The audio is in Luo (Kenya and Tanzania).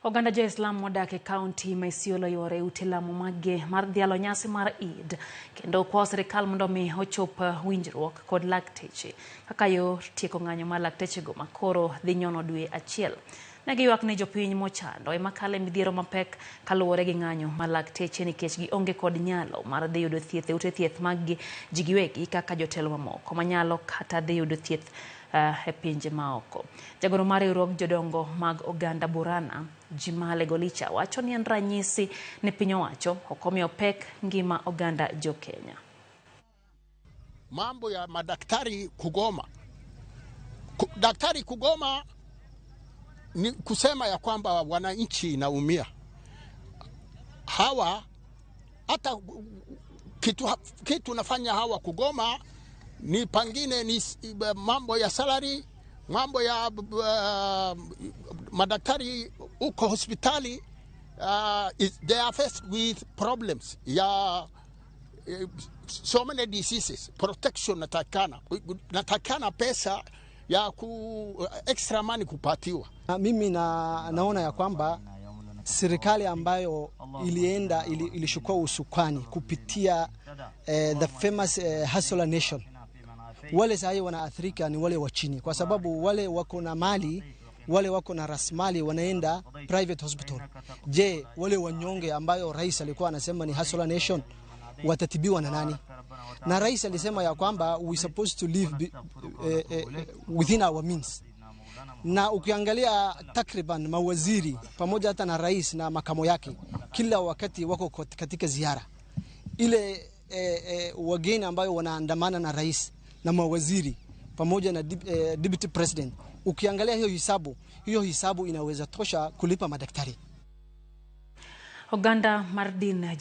Oganda jo-Islam modak e kaunti ma Isiolo yworo e ute lamo maggi mar dhialo nyasi mar Eid kendo kwayo sirikal mondo mi ochop winjruok kod lakteche kaka yor tieko ng'anyo mar laktechego makoro dhi nyono dwe achiel. Ne giywak ni jopiny mochando ema kalo e midhiero mapek kaluwore gi ng'anyo mar lakteche nikech gionge kod nyalo mar dhi yudo thieth e ute thieth maggi ji giwegi kaka jotelo mamoko manyalo kata dhi yudo thieth e pinje maoko. Jagoro mar riwruog jodongo mag oganda Borana, Jimale Golicha, wacho ni en ranyisi ni piny owacho ok omiyo pek ngima oganda jo Kenya. Mambo ya madaktari kugoma. Daktari kugoma ni kusema ya kwamba wananchi inaumia. Hawa hata kitu nafanya hawa kugoma ni pangine ni mambo ya salary, mambo ya madaktari huko hospitali, they are faced with problems ya so many diseases. Protection natakana pesa ya ku extra money kupatiwa. Mimi naona ya kwamba serikali ambayo ilienda ilishukua usukani kupitia the famous Hustler Nation, wale sahii wanaathirika ni wale wa chini, kwa sababu wale wako na mali, wale wako na rasilimali wanaenda private hospital. Je, wale wanyonge ambayo rais alikuwa anasema ni Hustler Nation watatibiwa na nani? Na rais alisema ya kwamba we supposed to live within our means. Na ukiangalia takriban mawaziri pamoja hata na rais na makamo yake kila wakati wako katika ziara ile, wageni ambayo wanaandamana na rais na mawaziri pamoja na deputy president, ukiangalia hiyo hisabu inaweza tosha kulipa madaktari. Oganda mar din.